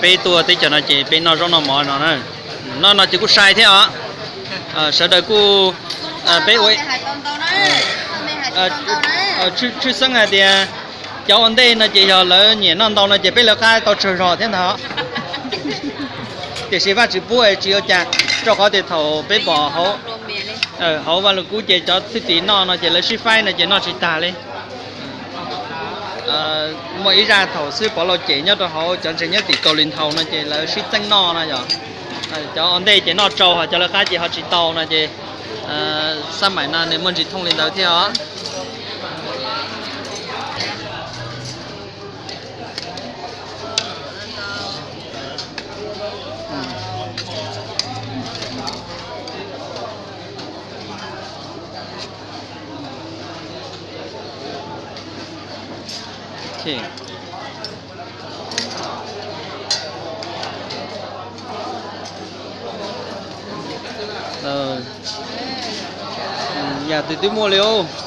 Peb tuaj teb chaws no ces peb noj zaub noj mov no na. Noj no ces kuj sai thiab os. Sawv daws kuj, peb ua, tshwj xeeb hais tias cov ua ntej no ces yog lawv nyiam noj ntau no ces peb lawv qab tau tsawg zog thiab ntag. Tiam sis Vajtswv pub tsis ua cas, rau qhov tias thaum peb pom hauv Vaj Lug Kub ces cov thwj tim noj no ces lawv sib faib no ces noj tsis tag li. Muaj ib zaj thaum xwb Pov Lauj Cem nyob rau hauv cov ntseeg nyob tim Kaus Lim Nthau no ces lawv sib txeeb noj no yog. Cov ua ntej ces noj tsau, ho cov lawv qab ces ho tsis tau no ces xab maim no nws muaj ntsis thooj li ntawd thiab os. Yam twg twb muaj li os.